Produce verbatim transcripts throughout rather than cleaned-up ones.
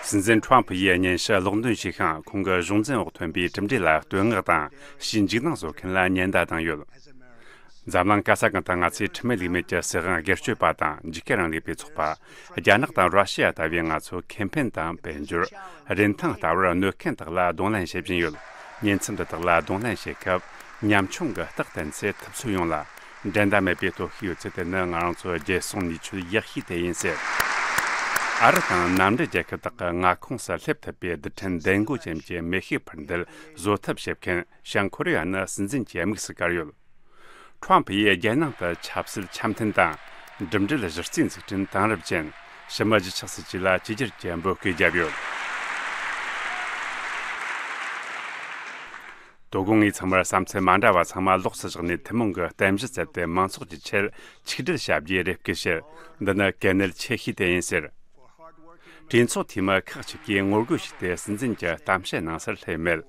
སྲིད་འཛིན་ཁྲོམ་ཕུ་ཡིས་སྙན་ཞུ་ཀློག་འདོན་བྱས་ཤིང་། ཁོང་གི་གཞུང་འཛིན་འོག་ཐོན་པའི་གྲུབ་འབྲས་ལ་བསྟོད་བསྔགས་དང་། ཕྱིའི་འཇིགས་སྣང་བཟོ་མཁན་ལ་ཉེན་བརྡ་བཏང་ཡོད། འཛམ་གླིང་ག་ས་གང་དུ་ང་ཚོས་ཁྲིམས་མེད་ལུགས་མེད་ཀྱི་སྲིད་དབང་སྒེར་གཅོད་པ་དང་། འཇིགས་སྐུལ་རིང་ལུགས་པའི་ཚོགས་པ། རྒྱ་ནག་དང་ར་ཤི་ཡ་ལྟ་བུའི་ང་ཚོའི་ཁེ་ཕན་དང་དཔལ་འབྱོར། རིན་ཐང་ལྟ་བུར་གནོད་མཁན་དག་ལ་གདོང་ལེན་བྱེད་བཞིན་ཡོད། གཉེན་ཚན་འདི་དག་ལ་གདོང་ལེན་བྱེད་སྐབས། ཉམ་ཆུང་གི་རྟགས་བསྟན་ཚེ། ཐུབ་ཚོད་ཡོངས་ལ་འགྲན་ཟླ་མེད་པའི་སྟོབས་ཤུགས་ཡོད་ཚུལ་དེ་ནི་ང་རང་ཚོའི་རྒྱལ་སྲུང་ནུས་ཆོད་ཡག་ཤོས་དེ་ཡིན་ཟེར། ཨ་རི་དང་མནའ་འབྲེལ་རྒྱལ་ཁབ་དག་གི་མངའ་ཁོངས་སུ་སླེབས་ཐུབ་པའི་རྡུལ་ཕྲན་ལྡན་སྒོ་ཅན་གྱི་མེ་ཤུགས་འཕུར་མདེལ་བཟོ་ཐབས་བྱེད་མཁན་བྱང་ཀོ་རི་ཡ་ནི་སྲིད་འཛིན་གྱི་དམིགས་སུ་བཀར་ཡོད། ཁྲོམ་ཕུ་ཡིས་རྒྱལ་ནང་དུ་ཆབ་སྲིད་འཆམ་མཐུན་དང་། འགྲིམ་འགྲུལ་གཞི་རྩའི་འཛུགས་སྐྲུན་དེང་རབས་ཅན། ཕྱི་མི་བརྗིད་ཆགས་སྲིད་ཇུས་ལ་བཅོས་བསྒྱུར་གྱི་འབོད་སྐུལ་བརྒྱབ་ཡོད། དོ་དགོང་ངས་ཚང་མར་བསམ་ཚུལ་མ་འདྲ་བ་ཚང་མ་ལོགས་སུ་བཞག་ནས། ཐུན་མོང་གི་རྟེན་གཞི་བཙལ་ཏེ། མང་ཚོགས་ཀྱི་ཆེད་ཆིག་སྒྲིལ་བྱ་རྒྱུའི་རེ་སྐུལ་བྱེད། འདི་ནི་གལ་གནད་ཆེ་ཤོས་དེ་ཡིན་ཟེར། གྲོས་ཚོགས་འཐུས་མི་ཁག་ཅིག་གིས་ངོ་རྒོལ་བྱས་ཏེ། སྲིད་འཛིན་གྱི་གཏམ་བཤད་གནང་སར་སླེབས་མེད།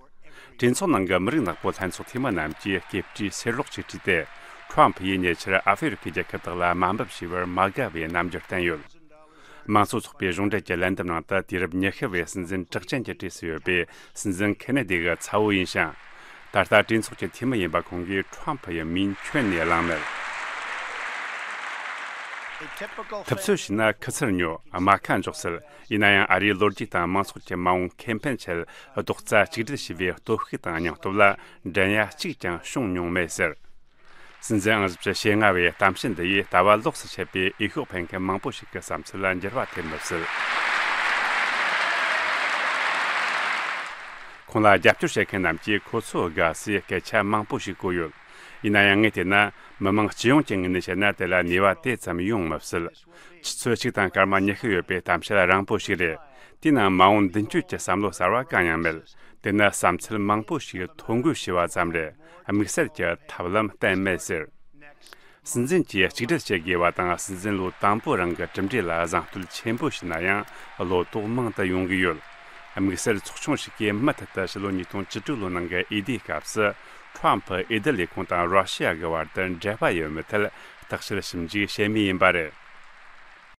གྲོས་ཚོགས་ནང་གི་མི་རིགས་ནག་པོ་ལྷན་ཚོགས་འཐུས་མི་རྣམས་ཀྱིས་སྐེ་དཀྲིས་སེར་རོགས་ཅིག་དཀྲིས་ཏེ། ཁྲོམ་ཕུ་ཡིས་ཉེ་ཆར་ཨ་ཧྥེ་རི་ཁའི་རྒྱལ་ཁབ་དག་ལ་དམའ་འབེབས་བྱས་པར་མ་དགའ་བའི་རྣམ་འགྱུར་བསྟན་ཡོད། མང་གཙོ་ཚོགས་པའི་གཞུང་འབྲེལ་གྱི་ལན་འདེབས་ནང་དུ། དུས་རབས་ཉི་ཤུ་བའི་སྲིད་འཛིན་གྲགས་ཅན་གྱི་གྲས་སུ་ཡོད་པའི་སྲིད་འཛིན་ཁེ་ནེ་ཌི་གི་ཚ་བོ་ཡིན་ཞིང་། ད་ལྟ་གྲོས་ཚོགས་ཀྱི་འཐུས་མི་ཡིན་པ་ཁོང་གིས་ཁྲོམ་ཕུ་ཡི་མིང་ཁྱོན་ནས་བླངས་མེད། ཐུབ་ཚོད་བྱས་ན་ཁུ་ཚུར་ཉོ། རྨ་ཁ་འཇོག་སྲིད། ཡིན་ན་ཡང་། ཨ་རིའི་ལོ་རྒྱུས་དང་མང་ཚོགས་ཀྱི་མ་འོངས་ཁེ་ཕན་ཆེད། རྡོག་རྩ་གཅིག་སྒྲིལ་བྱས་པའི་སྟོབས་ཤུགས་དང་སྙིང་སྟོབས་ལ་འགྲན་ཡ་གཅིག་ཀྱང་བྱུང་མྱོང་མེད་ཟེར། སྲིད་འཛིན་ཨང་བཞི་བཅུ་ཞེ་ལྔ་བའི་གཏམ་བཤད་འདི་ཡིས་ལྟ་བ་ལོགས་སུ་ཆད་པའི་འོས་ཤོག་འཕེན་མཁན་མང་པོ་ཞིག་གི་བསམ་ཚུལ་ལ་འགྱུར་བ་ཐེབས་མི་སྲིད། ཁོང་ལ་རྒྱབ་སྐྱོར་བྱེད་མཁན་རྣམས་ཀྱིས་ཁོ་ཚོའི་དགའ་སའི་སྐད་ཆ་མང་པོ་ཞིག་གོ་ཡོད། ཡིན་ན་ཡང་། ངས་བལྟས་ན། མི་མང་སྤྱི་ཡོངས་ཀྱི་ངོས་ནས་བཤད་ན། དེ་ལ་ནུས་པ་དེ་ཙམ་ཡོང་མི་སྲིད། ཆུ་ཚོད་གཅིག་དང་སྐར་མ་ཉི་ཤུ་ཡོད་པའི་གཏམ་བཤད་རིང་པོ་ཞིག་རེད། དེའི་ནང་མ་འོངས་མདུན་སྐྱོད་ཀྱི་བསམ་བློ་གསར་བ་གང་ཡང་མེད། དེ་ནི་བསམ་ཚུལ་མང་པོ་ཞིག་ཐོ་འགོད་བྱས་པ་ཙམ་རེད། དམིགས་བསལ་གྱི་ཐབས་ལམ་གཏན་མེད་ཟེར། སྲིད་འཛིན་གྱིས་གཅིག་སྒྲིལ་བྱེད་དགོས་པ་དང་། སྲིད་འཛིན་ལོ་དང་པོ་རང་གི་གྲུབ་འབྲས་ལ་གཟེངས་བསྟོད་ཆེན་པོ་ཞུས་ན་ཡང་། བློ་དོགས་མང་དུ་ཡོང་གི་ཡོད། དམིགས་བསལ་ཚོགས་ཆུང་ཞིག་གིས་མུ་མཐུད་དུ་ཕྱི་ལོ་ཉིས་སྟོང་བཅུ་དྲུག་ལོ་ནང་གི་འོས་བསྡུའི་སྐབས་སུ། ཁྲོམ་ཕུ་འོས་བསྡུ་ལས་ཁུངས་དང་ར་ཤི་ཡ་གི་བར་དུ་འབྲེལ་བ་ཡོད་མེད་ཐད་བརྟག་དཔྱད་ཞིབ་འཇུག་བྱེད་མུས་ཡིན་པ་རེད།